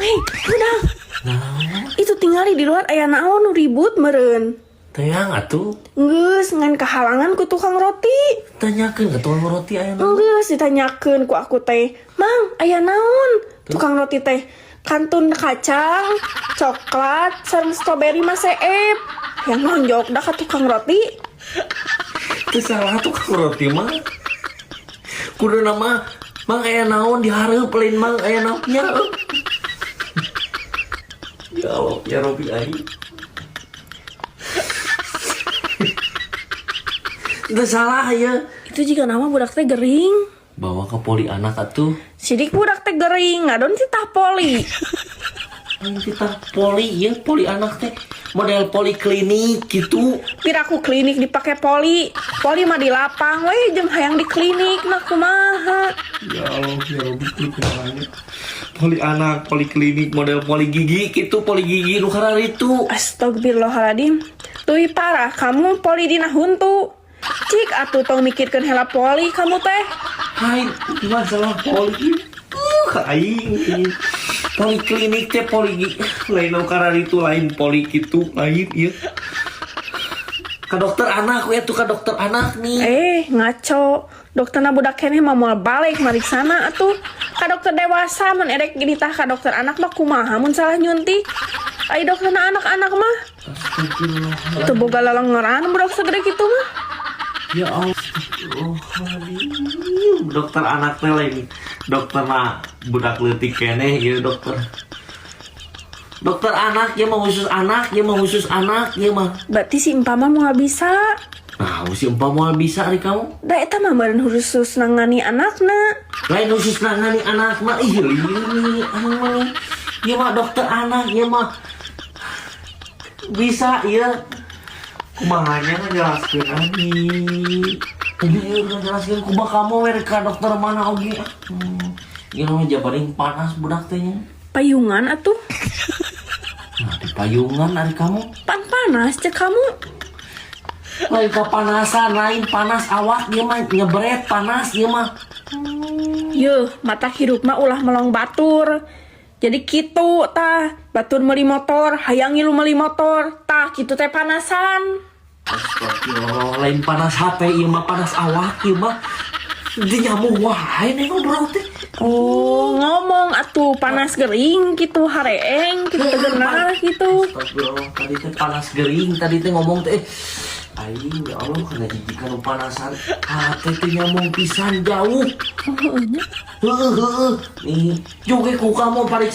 Hei, hudang. Naon? Itu tingali di luar aya naon nu ribut meureun. Teang atuh. Geus ngan kahalangan ku tukang roti. Tanyakeun ke tukang roti aya naon. Geus ditanyakeun ku aku teh. "Mang, aya naon?" Tukang roti teh kantun kacang, coklat, sareng strawberry mah seep. Yang nonjok dah ka tukang roti. Teu salah tukang roti mah. Kudu nama "Mang, aya naon" di hareup, lain "Mang, aya naon" nya. Ya Allah, ya Robi aing. Teu salah ya. Itu juga nama budak teh gering. Bawa ke poli anak atuh. Sidik budak teh gering, ngadon titah poli. Aing kita poli ya, poli anak teh model poliklinik gitu. Piraku klinik dipake poli. Poli mah di lapang we, jeung hayang di klinik mah kumaha. Ya Allah, ya Robi, kudu kumaha. Poli anak, poliklinik, model poli gigi gitu, poli gigi nu itu. Astagfirullahaladzim. Tuh parah, kamu poli dina huntu. Cik atuh tong mikirkeun hela poli kamu teh. Hai, masalah poli. Aing. Poliklinik teh poli gigi. Lain nu itu, lain poli gitu, lain ieu. Ka dokter anak we tuh, ka dokter anak nih. Eh, ngaco. Dokterna budak keneh mah moal balik mariksana atuh. Ka dokter dewasa mun erek gini tah, ka dokter anak mah kumaha mun salah nyuntik? Ai dokterna anak-anak mah Astagfirullah. teu boga lalengeran budak segede kitu mah. Ya Allah. Oh, dokter anak teh lain dokter mah budak leutik keneh ieu dokter. Dokter anak ya mah khusus anak, ya mah khusus anak, ya mah. Berarti si Empa mah moal bisa. Nah, si Empa moal bisa ari kamu. Da eta mah meureun khusus nangani anakna. Lain khusus nangani anak mah, ih ini aing mah. Ieu mah dokter anak, ieu mah bisa ieu. Kumaha nya ngajelaskeun ani. Ini ieu ngajelaskeun kumaha kamu we ka dokter mana oge. Ieu mah jabaring panas budak teh nya. Payungan atuh. Nah, di payungan ari kamu. Pan panas cek kamu. Lain kepanasan, lain panas awak dia mah nyebret panas dia mah. Yeuh, mata hirup mah ulah melong batur. Jadi kitu tah, batur meuli motor, hayang ngilu meuli motor, tah kitu teh panasan. Astagfirullah, lain panas hate ieu mah, panas awak ieu mah. Di nyamuk wae nih ngobrol teh. Oh, ngomong atuh panas gering gitu, hareeng gitu, tegenah gitu. Astagfirullah, tadi teh panas gering, tadi teh ngomong teh. Aing ya Allah kena jijikan nu panasan. Hate teh nyamuk pisan jauh. Oh, nya. Heeh, heeh. Nih, juga ku kamu pariksa.